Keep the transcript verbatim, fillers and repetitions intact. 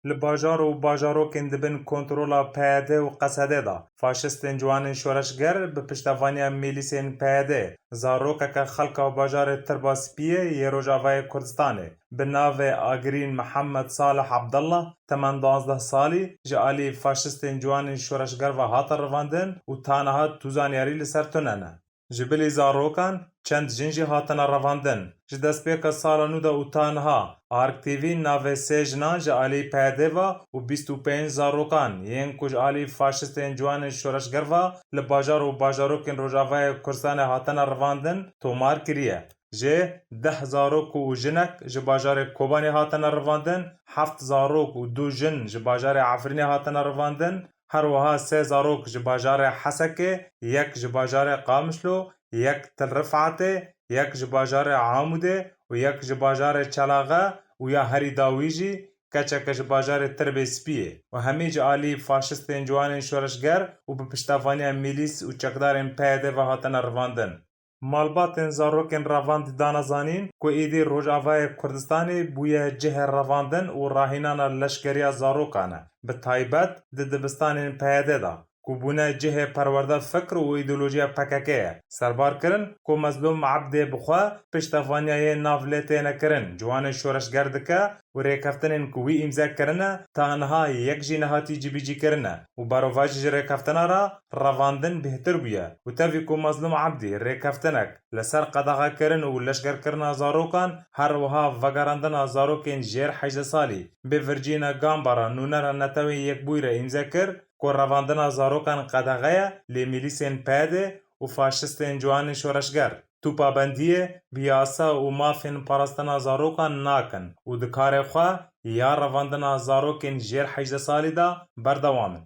Li bajar û bajarokên di bin kontrola P Y D û Q S D de, faşistên ciwanên şoreşger bi piştevaniya milîsên P Y D zarokeke xelka bajarê Tirba Spiyê yê Rojavayê Kurdistanê bi navê Agirîn Mihemed Salih Abdullah, temen duwazdeh salî, ji alî faşistên ciwanên şoreşger ve hate revandin û ta niha tu zanyarî li ser tune ne. Ji bilî zarokan çend jin jî hatine revandin. Ji destpêka sala nû de û ta niha, Ark T V navê sê jinan ji alî P Y D ve û bîst û pênc zarokan yên ku ji alî faşistên ciwanên şoreşger ve li bajar û bajarokên Rojavayê Kurdistanê hatine revandin, tomar kiriye. Jê deh zarok û jinek ji bajarê Kobanê hatine revandin, heft zarok û du jin ji bajarê Efrînê hatine revandin, her wiha sê zarok ji bajarê Hesekê, yek ji bajarê Qamişlo, yek Til Rifatê, yek ji bajarê Amûdê û yek ji bajarê Çelaxe û ya herî dawî jî keçeke ji bajarê Tirbê Spiyê û hemî ji alî faşistên ciwanên şoreşger û bi piştevaniya milîs û çekdarên P Y D ve hatine revandin. Malbatên zarokên revandî dane zanîn ku êdî Rojavayê Kurdistanê bûye cihê revandin û rahînana leşkeriya zarokan e, bi taybet di dibistanên P Y D de, ku bûne cihê perwerde fikr û îdeolojiya P K K ye. Serbar kirin ku Mezlûm Ebdê bi xwe piştevaniyayê nav lê têne kirin, ciwanên şoreşger dike û rêkeftinên ku wî îmze kirine, ta niha yek jî nehatî cibîcî kirine û berovajî ji rêkeftina re revandin bêhtir bûye û tevî ku Mezlûm Ebdî rêkeftinek li ser qedexekirin û leşgerkirina zarokan, her wiha vegerandina zarokên jêr hejdeh salî, bê Vircîna Gambara, nûnera Netewên Yekbûyî re îmze kir ku revandina zarokan qedexe ye, lê milîsên P Y D û faşistên ciwanên şoreşger tu pabendiyê bi yasa û mafên parastina zarokan nakin û dikarê xwe ya revandina zarokên jêr hejdeh salî de berdewam in.